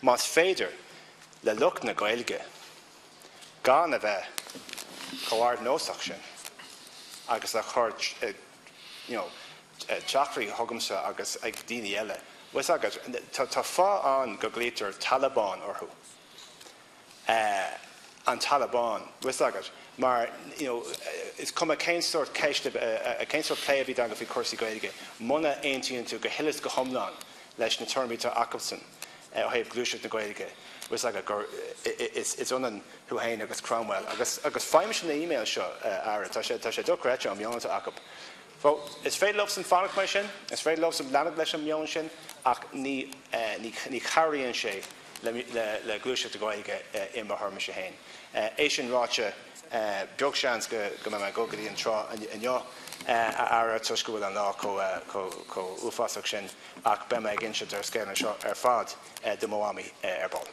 Más féidir le lucht na Gaeilge gan a bheith chomh ardnósach sin agus a chur you know teachtaireachtaí chugamsa agus ag daoine eile, bhfuil 's agat, tá fáth ann go glaoitear Taliban orthu. An Taliban, bhfuil 's agat, mar you know is cuma cén sórt ceist, cén sórt plé a bhí agat faoi chúrsaí Gaeilge, muna aontaíonn tú go huile is go hiomlán leis na tuairimí atá acusan ó thaobh gluaiseacht na Gaeilge, bhfuil 's agat gur is ionann thú féin agus Cromwell. Agus agus faighimse na emails seo, a Aire, tá sé tá sé dochreidte an meon atá acu. Bhuel, is féidir leosan fanacht mar sin, is féidir leosan leanacht leis an meon sin ach ní ní ní chabhraíonn sé le le gluaiseacht na Gaeilge i mo thuairimse féin. É sin ráite, beag seans go go mbeidh mé ag dul go dtí an trá inniu, a Aire, toisc go bhfuil an lá chomh chomh uafásach sin ach beidh mé ag inse ar scéal anseo ar fad do mo mhamaí ar ball.